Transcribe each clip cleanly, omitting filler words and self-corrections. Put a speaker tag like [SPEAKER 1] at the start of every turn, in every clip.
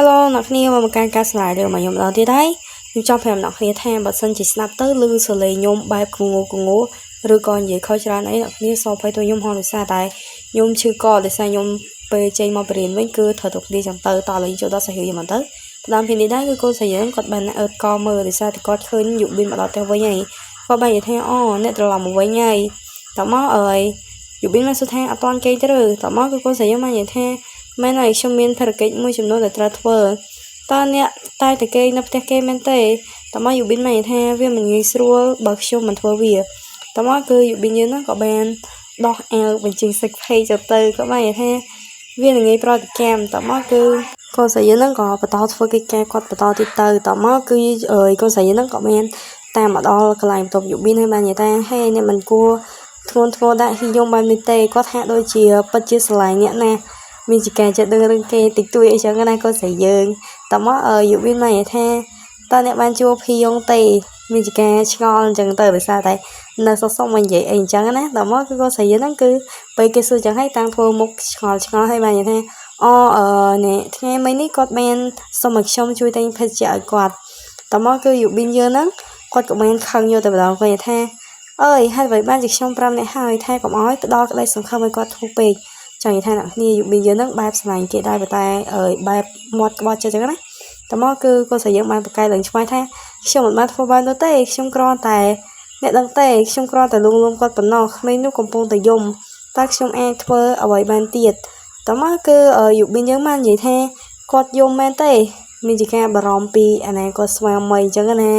[SPEAKER 1] Hello អ្នកគ្នាមកមកកាន់ការស្លាយរឿងមកខ្ញុំម្ដងទៀតហើយខ្ញុំចង់ប្រាប់អ្នកគ្នាថាបើសិនជាស្ដាប់ទៅឮសលេងខ្ញុំបែបគងគងឬក៏និយាយខុសច្រើនអីអ្នកគ្នាសូមអភ័យទោសខ្ញុំហងដោយសារតែខ្ញុំឈឺកដោយសារខ្ញុំពេលចេញមកបរៀនវិញគឺត្រូវទៅគ្នាចឹងទៅតលេងចូលដល់សាហៀវយ៉ាងទៅដើមពីនេះដែរគឺកូនស្រីយើងគាត់បានអើតកមើលដោយសារតែគាត់ឃើញយុប៊ីនមកដល់ផ្ទះវិញហើយគាត់បាននិយាយថាអូអ្នកត្រឡប់មកវិញហើយតមកអើយយុប៊ីនមកសួរថាអត់តាន់គេទេឬតមកគឺកូនស្រីយើងបាននិយាយថាមែនហើយខ្ញុំមានភារកិច្ចមួយចំនួនដែលត្រូវធ្វើតើអ្នកតែតែគេនៅផ្ទះគេមែនទេតមកយូប៊ីនមកនិយាយថាវាមិនងាយស្រួលបើខ្ញុំមិនធ្វើវាតមកគឺយូប៊ីនយើងហ្នឹងក៏បានដោះអាវបញ្ចេញសាច់ភេកទៅទៅក៏បាននិយាយថាវានឹងងាយប្រតិកម្មតមកគឺកូនស្រីយើងហ្នឹងក៏បន្តធ្វើកិច្ចការគាត់បន្តទៀតទៅតមកគឺកូនស្រីយើងហ្នឹងក៏បានតាមមកដល់កន្លែងបន្ទប់យូប៊ីនហើយបាននិយាយថាហេអ្នកមិនគួរធ្ងន់ធ្ងរដាក់ហ៊ីយងបែបនេះទេគាត់ហាក់ដូចជាពិតជាស្រឡាញ់អ្នកណាមានជាការចិត្តដឹងរឿងគេតិចតួចអីចឹងណាកូនស្រីយើងតមកយូប៊ីនមកនិយាយថាតើអ្នកបានជួបភីយងទេមានជាការឆ្ងល់អញ្ចឹងទៅដោយសារតែនៅសុកសុកមកនិយាយអីអញ្ចឹងណាតមកគឺកូនស្រីយើងហ្នឹងគឺពេលគេសួរចឹងហើយតាំងធ្វើមុខឆ្ងល់ឆ្ងល់ហើយបាននិយាយថាអូអឺនេះថ្ងៃមិញនេះគាត់បានសុំឲ្យខ្ញុំជួយទិញភេសជ្ជៈឲ្យគាត់តមកគឺយូប៊ីនយើងហ្នឹងគាត់ក៏បានខឹងយកតែម្ដងគាត់និយាយថាអើយហេតុអ្វីបានជាខ្ញុំប្រាប់អ្នកហើយថាកុំឲ្យផ្ដល់ក្តីសង្ឃឹមឲ្យគាត់ធូរពេកចង់និយាយថាអ្នកគ្នាយូប៊ីនយើងហ្នឹងបែបស្រឡាញ់គេដែរប៉ុន្តែអើយបែបមាត់ក្បត់ចិត្តចឹងណាតមកគឺកូនស្រីយើងបានប្រកែកឡើងឆ្លើយថាខ្ញុំមិនបានធ្វើបាននោះទេខ្ញុំគ្រាន់តែអ្នកដឹងទេខ្ញុំគ្រាន់តែលួងលោមគាត់ប៉ុណ្ណោះក្មេងនោះកំពុងតែយំតើខ្ញុំអាចធ្វើអ្វីបានទៀតតមកគឺយូប៊ីនយើងបាននិយាយថាគាត់យំមែនទេមានជាការបារម្ភពីអនាគតស្វាមីអញ្ចឹងណា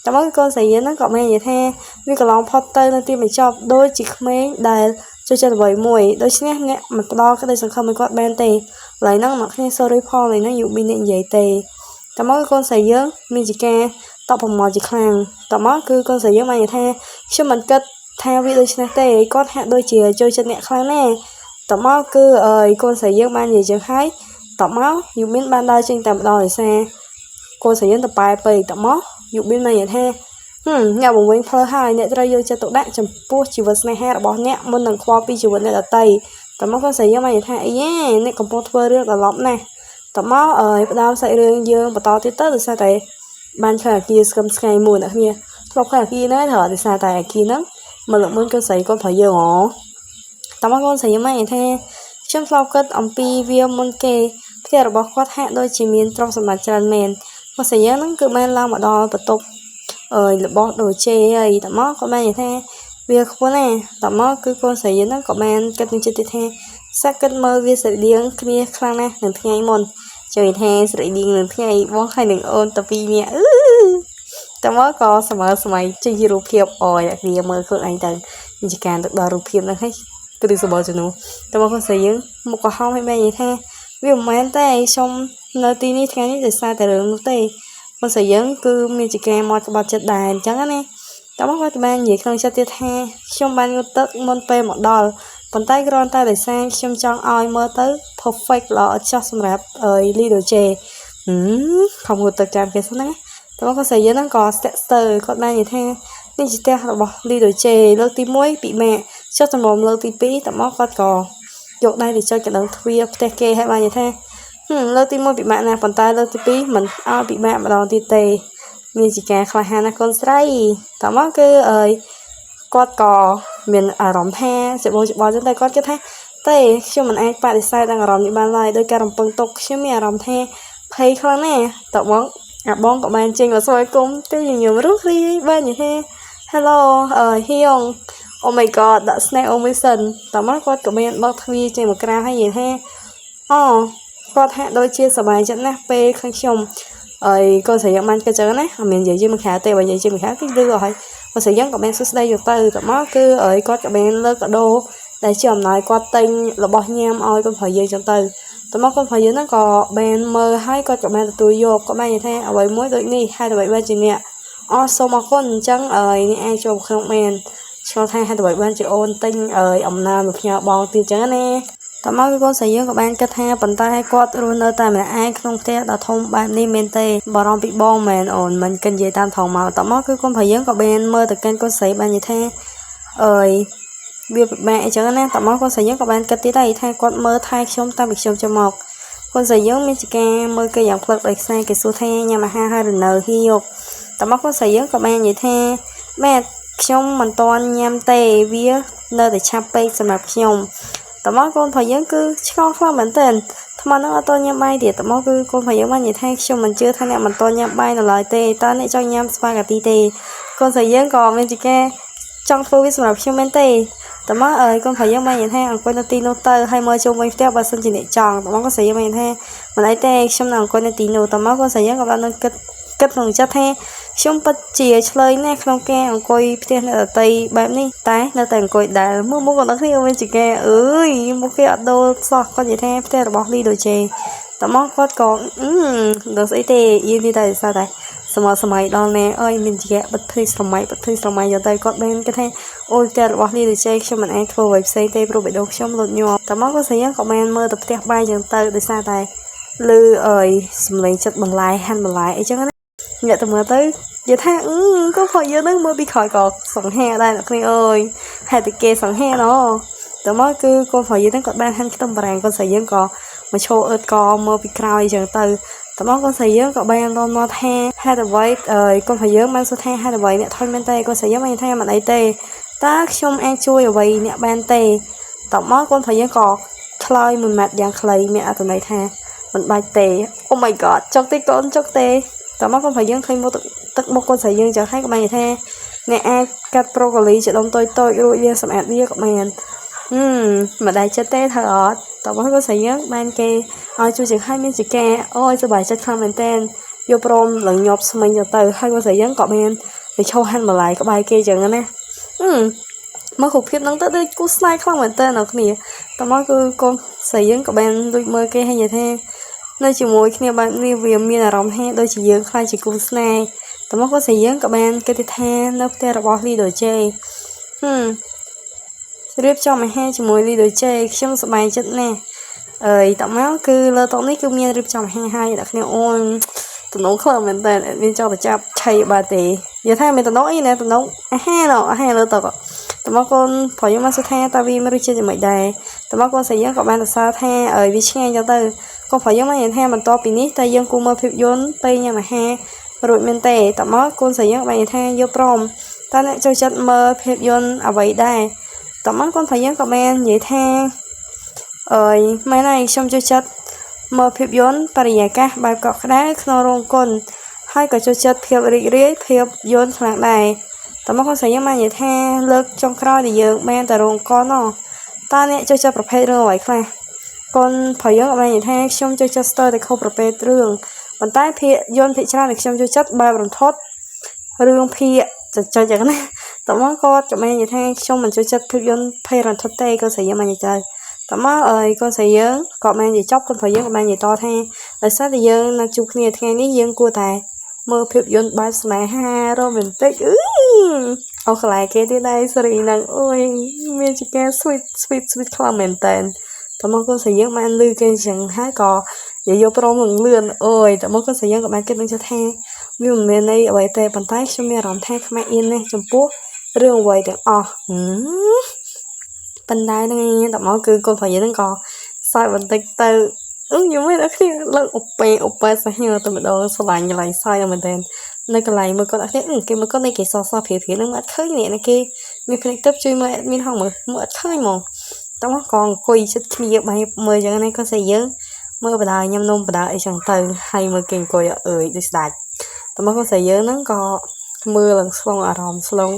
[SPEAKER 1] តមកកូនស្រីយើងហ្នឹងក៏មាននិយាយថាវាកន្លងផុតទៅនៅទីបញ្ចប់ដូចជាក្មេងដែលចូលចិត្តអ្វីមួយដូច្នេះអ្នកមិនផ្ដល់ក្តីសង្ឃឹមឲ្យគាត់បានទេកន្លែងហ្នឹងអ្នកគ្នា sorry ផងកន្លែងហ្នឹងយូប៊ីនអ្នកនិយាយទេតមកកូនស្រីយើងមានជាការតបប្រមល់ជាខ្លាំងតមកគឺកូនស្រីយើងបាននិយាយថាខ្ញុំមិនគិតថាវាដូច្នេះទេគាត់ហាក់ដូចជាចូលចិត្តអ្នកខ្លាំងណាស់តមកគឺអើយកូនស្រីយើងបាននិយាយចឹងហើយតមកយូប៊ីនបានដើរចេញតែម្ដងដោយសារកូនស្រីយើងទៅប៉ែពេកតមកយូប៊ីនបាននិយាយថាហឹមអ្នកបង្វិញផ្លូវហើយអ្នកត្រូវយកចិត្តទុកដាក់ចំពោះជីវិតស្នេហារបស់អ្នកមុននឹងខ្វល់ពីជីវិតអ្នកដទៃតមកកូនស្រីយើងបាននិយាយថាអីយ៉ាអ្នកកំពុងធ្វើរឿងត្រឡប់ណាស់តមកអើយផ្ដើមសាច់រឿងយើងបន្តទៀតទៅដោយសារតែបានឃើញអាគារស្គមស្កៃមួយអ្នកគ្នាធ្លាប់ឃើញអាគារហ្នឹងត្រូវដោយសារតែអាគារហ្នឹងមកលើកមុនកូនស្រីគាត់ប្រាប់យើងហ៎តមកកូនស្រីយើងមកនិយាយថាខ្ញុំធ្លាប់គិតអំពីវាមុនគេផ្ទះរបស់គាត់ហាក់ដូចជាមានទ្រព្យសម្បត្តិច្រើនមែនកូនស្រីយើងហ្នឹងគឺបានឡើងមកដល់បន្ទប់អើយរបស់ដូជេហើយតមកគាត់បាននិយាយថាវាខ្ពស់ណាស់តមកគឺកូនស្រីយើងហ្នឹងក៏បានគិតនឹងចិត្តទៀតថាសាក់គិតមើលវាស្រដៀងគ្នាខ្លាំងណាស់នឹងថ្ងៃមុនជួយថាស្រដៀងនឹងថ្ងៃបងហើយនឹងអូនតាពីរនាក់អឺតមកក៏សម័យសម័យចេញជារូបភាពអយអ្នកគ្នាមើលខ្លួនឯងទៅជាការទៅដល់រូបភាពហ្នឹងហើយគឺសបល់ជំនួសតមកកូនស្រីយើងមុខក្រហមឲ្យបែរនិយាយថាវាមិនមែនទេខ្ញុំនៅទីនេះថ្ងៃនេះដោយសារតែរឿងនោះទេកូនស្រីយើងគឺមានជាការមកក្បត់ចិត្តដែរអញ្ចឹងណាតមកគាត់បាននិយាយក្នុងចិត្តទៀតថាខ្ញុំបានងូតទឹកមុនពេលមកដល់ប៉ុន្តែគ្រាន់តែដោយសារខ្ញុំចង់ឲ្យមើលទៅ perfect ល្អឥតខ្ចោះសម្រាប់អើយ Lido J ហឹមខំងូតទឹកចាំគេសិនណាតមកកូនស្រីយើងហ្នឹងក៏ស្ទាក់ស្ទើរគាត់បាននិយាយថានេះជាផ្ទះរបស់ Lido J លើកទី1ពិបាកចុះតម្រុំលើកទី2តមកគាត់ក៏យកដៃទៅចុចកណ្ដឹងទ្វារផ្ទះគេហើយបាននិយាយថាលើកទី1ពិបាកណាស់ប៉ុន្តែលើកទី2មិនឲ្យពិបាកម្ដងទៀតទេមានជាការក្លាហានណាស់កូនស្រីតមកគឺអើយគាត់ក៏មានអារម្មណ៍ថាច្បោច្បល់ចឹងតែគាត់គិតថាទេខ្ញុំមិនអាចបដិសេធនឹងអារម្មណ៍នេះបានឡើយដោយការរំពឹងទុកខ្ញុំមានអារម្មណ៍ថាភ័យខ្លាំងណាស់តបងអាបងក៏បានចេញមកស្វាគមន៍ទៅញញឹមរស់រាយបាននិយាយថា Hello អឺហៀង Oh my god ដាក់ស្នេហ៍អូមួយសិនតមកគាត់ក៏មានបើកទ្វារចេញមកក្រៅហើយនិយាយថាអូគាត់ហាក់ដូចជាសប្បាយចិត្តណាស់ពេលឃើញខ្ញុំអើយកូនស្រីយើងបានគិតចឹងណាអត់មាននិយាយជាមួយក្រៅទេបើនិយាយជាមួយក្រៅគឺលឺអស់ហើយកូនស្រីយើងក៏បានសួស្ដីយកទៅតមកគឺអើយគាត់ក៏បានលើកកាដូដែលជាអំណោយគាត់ទិញរបស់ញ៉ាំឲ្យកូនប្រុសយើងចឹងទៅតមកកូនប្រុសយើងហ្នឹងក៏បានមើលហើយគាត់ក៏បានទទួលយកគាត់បាននិយាយថាអ្វីមួយដូចនេះហើយអ្វីបានជាអ្នកអរសូមអរគុណអញ្ចឹងអើយនេះអាចចូលក្នុងបានឆ្លងថាហេតុអ្វីបានជាអូនទិញអើយអំណោយមកផ្ញើបងទៀតចឹងណាតមកគឺកូនស្រីយើងក៏បានគិតថាប៉ុន្តែគាត់រស់នៅតែម្នាក់ឯងក្នុងផ្ទះដ៏ធំបែបនេះមែនទេបារម្ភពីបងមែនអូនមិនគិតនិយាយតាមថងមកតមកគឺកូនប្រុសយើងក៏បានមើលទៅកាន់កូនស្រីបាននិយាយថាអើយវាពិបាកអញ្ចឹងណាតមកកូនស្រីយើងក៏បានគិតទៀតដែរថាគាត់មើលថែខ្ញុំតាំងពីខ្ញុំចូលមក កូនស្រីយើងមានជាការមើលគេយ៉ាងផ្លឹកដោយខ្សែគេសួរថាញ៉ាំអាហារហើយឬនៅហៀវតមកកូនស្រីយើងក៏បាននិយាយថាបាទខ្ញុំមិនទាន់ញ៉ាំទេវានៅតែឆាប់ពេកសម្រាប់ខ្ញុំតមកកូនប្រុសយើងគឺឆ្ងល់ខ្លាំងមែនទែនថ្មនឹងអត់ទាន់ញ៉ាំបាយទៀតតមកគឺកូនប្រុសយើងបាននិយាយថាខ្ញុំមិនជឿថាអ្នកមិនទាន់ញ៉ាំបាយនៅឡើយទេតើអ្នកចង់ញ៉ាំស្ប៉ាហ្គាទីទេកូនស្រីយើងក៏មានជាការចង់ធ្វើវាសម្រាប់ខ្ញុំមែនទេតមកអើយកូនប្រុសយើងបាននិយាយថាអង្គុយនៅទីនោះទៅហើយមើលជុំវិញផ្ទះបើសិនជាអ្នកចង់តមកកូនស្រីយើងបាននិយាយថាមិនអីទេខ្ញុំនឹងអង្គុយនៅទីនោះតមកកូនស្រីយើងក៏បាននឹងគិតគិតក្នុងចិត្តថាខ្ញុំពិតជាឆ្លើយណាស់ក្នុងការអង្គុយផ្ទះអ្នកដទៃបែបនេះតែនៅតែអង្គុយដែលមើលមុខគាត់គ្នាវិញជាគេអើយមុខគេអត់ដូរសោះគាត់និយាយថាផ្ទះរបស់លីដូជេតមកគាត់ក៏អឺដល់ស្អីទេយើងនេះតែសារតែសមសម័យដល់ណែអើយមានជាបិទភ្នែកស្រមៃបិទភ្នែកស្រមៃយកទៅគាត់បានគេថាអូយផ្ទះរបស់លីដូជេខ្ញុំមិនអាចធ្វើអ្វីផ្សេងទេព្រោះបេះដូងខ្ញុំលុតញាប់តមកគាត់ស្រីក៏បានមើលទៅផ្ទះបាយចឹងទៅដោយសារតែលឺអើយសំឡេងចិត្តបន្លែហាន់បន្លែអីចឹងណាញាក់ទៅមើលទៅនិយាយថាអឺកូនខយើងនឹងមើលពីក្រោយក៏សង្ហាដែរអ្នកគ្នាអើយហេតុតែគេសង្ហាណតមកគឺកូនប្រុសយើងនឹងគាត់បានហាន់ខ្ទឹមបារាំងកូនស្រីយើងក៏មកឈោអឺតកមើលពីក្រោយចឹងទៅតមកកូនស្រីយើងក៏បានរំមកថាហេតុអ្វីអើយកូនប្រុសយើងបានសួរថាហេតុអ្វីអ្នកថយមែនទេកូនស្រីយើងបានថាមិនអីទេតើខ្ញុំអាចជួយអ្វីអ្នកបានទេតមកកូនប្រុសយើងក៏ឆ្លើយមួយម៉ាត់យ៉ាងខ្លីមានអត្ថន័យថាមិនបាច់ទេ Oh my god ចុកតិចកូនចុកទេតមកកូនប្រុសយើងឃើញមុខទឹកមុខកូនស្រីយើងចឹងហើយក៏បាននិយាយថាអ្នកអាចកាត់ប្រូកូលីជាដុំតូចតូចរួចលាងសម្អាតវាក៏បានហឹមមិនដែរចិត្តទេត្រូវអត់តមកកូនស្រីយើងបានគេឲ្យជួយជាងឲ្យមានជាការអូយសប្បាយចិត្តខ្លាំងមែនតើយកព្រមឡើងញាប់ស្មិញទៅហើយកូនស្រីយើងក៏មានទៅឈោហាន់បន្លែក្បែរគេចឹងណាហឹមមករូបភាពហ្នឹងទៅដូចគូស្នេហ៍ខ្លាំងមែនតើអ្នកគ្នាតមកគឺកូនស្រីយើងក៏បានលួចមើលគេហើយនិយាយថានៅជាមួយគ្នាបែបនេះវាមានអារម្មណ៍ថាដូចជាយើងខ្លាចជាគូស្នេហ៍តមកកូនស្រីយើងក៏បានគិតថានៅផ្ទះរបស់លីដូជេហឹមរៀបចំអាហារជាមួយលីដូជេខ្ញុំសប្បាយចិត្តណាស់អើយតមកគឺលើតុនេះគឺមានរៀបចំអាហារហើយអ្នកគ្នាអូនតំណងខ្លាំងមែនតើមានចង់ទៅចាប់ឆៃបាទទេនិយាយថាមានតំណងអីណាតំណងអាហារណអាហារលើតុតមកកូនប្រុសយើងមកសួរថាតើវាមានរសជាតិយ៉ាងម៉េចដែរតមកកូនស្រីយើងក៏បានសរសើរថាអើយវាឆ្ងាញ់ចឹងទៅកូនប្រុសយើងមកនិយាយថាបន្ទាប់ពីនេះតើយើងគួរមើលភាពយន្តពេលញ៉ាំអាហាររួចមែនទេតមកកូនស្រីយើងបាននិយាយថាយកព្រមតើអ្នកចូលចិត្តមើលភាពយន្តអ្វីដែរតមកកូនប្រុសយើងក៏បាននិយាយថាអើយមែនហើយខ្ញុំចូលចិត្តមើលភាពយន្តបរិយាកាសបែបកក់ក្ដៅក្នុងរោងកុនហើយក៏ចូលចិត្តភាពរីករាយភាពយន្តខ្លាំងដែរតមកកូនស្រីយើងបាននិយាយថាលើកចុងក្រោយដែលយើងបានទៅរោងកុនណតើអ្នកចូលចិត្តប្រភេទរឿងអ្វីខ្លះកូនប្រុសយើងក៏បាននិយាយថាខ្ញុំចូលចិត្តស្ទើរតែគ្រប់ប្រភេទរឿងប៉ុន្តែភាពយន្តភាគច្រើនដែលខ្ញុំចូលចិត្តបែបរន្ធត់រឿងភាគចុចចុចយ៉ាងណាតមកគាត់ក៏បាននិយាយថាខ្ញុំមិនចូលចិត្តភាពយន្តភ័យរន្ធត់ទេកូនស្រីយើងបាននិយាយទៅតមកអើយកូនស្រីយើងក៏បាននិយាយចប់កូនប្រុសយើងក៏បាននិយាយតថាដោយសារតែយើងនៅជួបគ្នាថ្ងៃនេះយើងគួរតែមើលភាពយន្តបែបស្នេហារ៉ូមែនទិកអឺអូកន្លែងគេទៀតដែរសេរីហ្នឹងអូយមានជាការ sweet sweet sweet ខ្លាំងមែនតើតមកកូនស្រីយើងបានលឺគេអញ្ចឹងហើយក៏និយាយយកព្រមនឹងលឿនអូយតមកកូនស្រីយើងក៏បានគិតនឹងថាវាមិនមានន័យអ្វីទេប៉ុន្តែខ្ញុំមានអារម្មណ៍ថាខ្មាស់អៀនណាស់ចំពោះរឿងអ្វីទាំងអស់ប៉ុន្តែហ្នឹងតមកគឺកូនប្រុសយើងហ្នឹងក៏សើចបន្តិចទៅអឺខ្ញុំមិនដល់គ្នាឡើងអូប៉េអូប៉េសាហាវតែម្ដងស្រឡាញ់កន្លែងសើចមែនទែននៅកន្លែងមើលគាត់អត់គ្នាគេមើលគាត់នេះគេសសព្រាព្រានឹងអត់ឃើញនេះគេមានភ្នែកទឹកជួយមើលមានហងមើលមើលអត់ឃើញហ្មងតោះក៏អង្គុយចិត្តគ្នាបែបមើលចឹងណាក៏ស្អីយើងមើលបដាញ៉ាំនំបដាអីចឹងទៅហើយមើលគេអង្គុយអើយដូចស្ដាច់តោះមកក៏ស្អីយើងហ្នឹងក៏មើលឡើងស្លងអារម្មណ៍ស្លង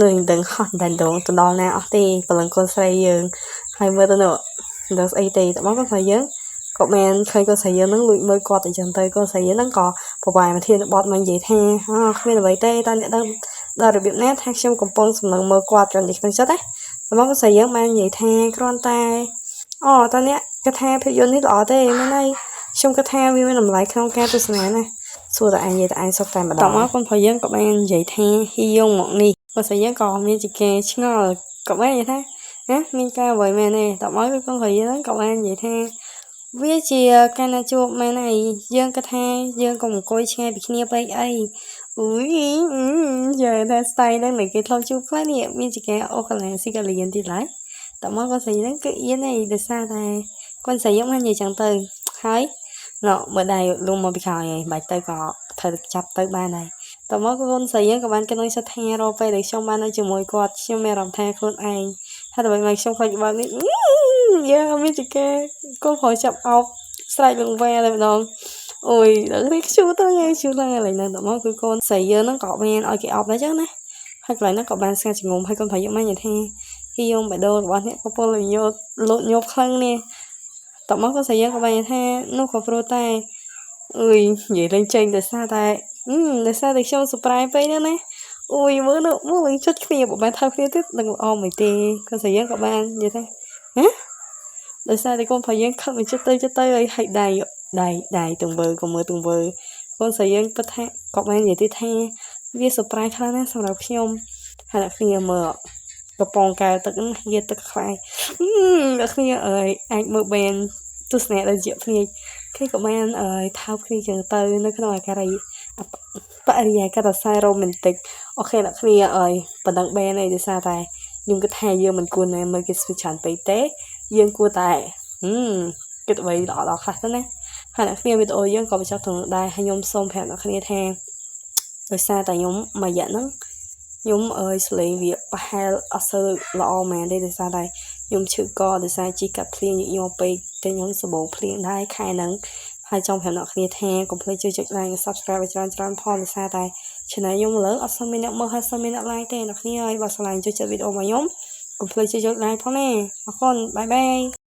[SPEAKER 1] នឹងដឹងហោះតែដងទៅដល់ណាអស់ទេព្រលឹងកូនស្រីយើងហើយមើលទៅនោះមិនដឹងស្អីទេតោះមកក៏ស្រីយើងក៏បានឃើញកូនស្រីយើងនឹងលួចមើលគាត់អញ្ចឹងទៅកូនស្រីយើងនឹងក៏ប្រវាយមកធានបត់មកនិយាយថាអូគ្មានអ្វីទេតើអ្នកដឹងដល់របៀបណាថាខ្ញុំកំពុងសម្លឹងមើលគាត់ចន់នេះក្នុងចិត្តណាតមកកូនស្រីយើងបាននិយាយថាគ្រាន់តែអូតើអ្នកគិតថាភាពយន្តនេះល្អទេមែនហើយខ្ញុំគិតថាវាមានតម្លៃក្នុងការទស្សនាណាសួរតែឯងនិយាយតែឯងសុខតែម្ដងតមកកូនប្រុសយើងក៏បាននិយាយថាហ៊ីយងមកនេះកូនស្រីយើងក៏មានជាការឆ្ងល់ក៏បាននិយាយថាណាមានការអ្វីមែនទេតមកគឺកូនប្រុសយើងក៏បាននិយាយថាវាជាការណាជួបមែនហើយយើងគិតថាយើងកុំអង្គុយឆ្ងាយពីគ្នាពេកអីអុយយាយថា style ហ្នឹងមិនគេធ្លាប់ជួបខ្លះនេះមានជាការអូកន្លែងស៊ីកាលៀនទៀតឡើយតមកកូនស្រីហ្នឹងគឺអៀនឯងដោយសារតែកូនស្រីយើងបាននិយាយចឹងទៅ ហើយណមើលដៃលុំមកពីក្រោយហើយបាច់ទៅក៏ត្រូវចាប់ទៅបានដែរតមកកូនស្រីយើងក៏បានគិតនឹងចិត្តថារាល់ពេលដែលខ្ញុំបាននៅជាមួយគាត់ខ្ញុំមានអារម្មណ៍ថាខ្លួនឯងហើយតែមិនខ្ញុំខ្លាចបើនេះយ៉ាមានជាគេកូនប្រុសចាប់អោបស្រែកលង្វែតែម្ដងអូយដល់នេះខ្ជូតហ្នឹងខ្ជូតហ្នឹងឥឡូវហ្នឹងតមកគឺកូនស្រីយើងហ្នឹងក៏បានឲ្យគេអោបដែរចឹងណាហើយកន្លែងហ្នឹងក៏បានស្ងាត់ចងំហើយកូនប្រុសយើងបាននិយាយថាហ៊ីយងបេះដូងរបស់អ្នកកំពុងតែញោតលោតញាប់ខ្លាំងនេះតមកកូនស្រីយើងក៏បាននិយាយថានោះក៏ព្រោះតែអើយនិយាយលេងចេញដោយសារតែដោយសារតែខ្ញុំ surprise ពេកហ្នឹងណាអូយមើលនោះមើលនឹងចិត្តគ្នាបើបានថើបគ្នាទៀតនឹងល្អមិនទេកូនស្រីយើងក៏បាននិយាយថាហ៎ដោយសារតែកូនប្រុសយើងខឹងចិត្តទៅចិត្តទៅហើយហែកដៃដៃដៃទង្វើក៏មើលទង្វើកូនស្រីយើងពិតថាក៏បាននិយាយទៀតថាវា surprise ខ្លាំងណាស់សម្រាប់ខ្ញុំហើយអ្នកគ្នាមើលកំប៉ុងកែវទឹកហ្នឹងយាទឹកខ្លាយអ្នកគ្នាអើយអាចមើលបានទស្សនៈដែលជាភ្នែកគេក៏បានអើយថើបគ្នាចឹងទៅនៅក្នុងអាការីបរិយាកាសសែរ៉ូមែនទិក OK អ្នកគ្នាអើយប៉ុណ្ណឹងបានហើយដោយសារតែខ្ញុំគិតថាយើងមិនគួរណាមើលគេស្វីច្រើនពេកទេយើងគួរតែហឹមគិតអ្វីល្អៗខ្លះទៅណាហើយអ្នកគ្នាវីដេអូយើងក៏បញ្ចប់ត្រង់ដែរហើយខ្ញុំសូមប្រាប់អ្នកគ្នាថាដោយសារតែខ្ញុំមួយរយៈហ្នឹងខ្ញុំអើយសលេងវាប្រហែលអត់សូវល្អមែនទេដោយសារតែខ្ញុំឈឺកដោយសារជីកាត់ភ្លៀងញឹកញាប់ពេកតែខ្ញុំសបោភ្លៀងដែរខែហ្នឹងហើយចង់ប្រាប់អ្នកគ្នាថាកុំភ្លេចជួយចុច like និង subscribe ឲ្យច្រើនច្រើនផងដោយសារតែ channel ខ្ញុំឥឡូវអត់សូវមានអ្នកមើលហើយសូវមានអ្នក like ទេអ្នកគ្នាហើយបើស្រឡាញ់ជួយចុចវីដេអូរបស់ខ្ញុំកុំភ្លេចជួយចុច like ផងណាអរគុណ bye bye.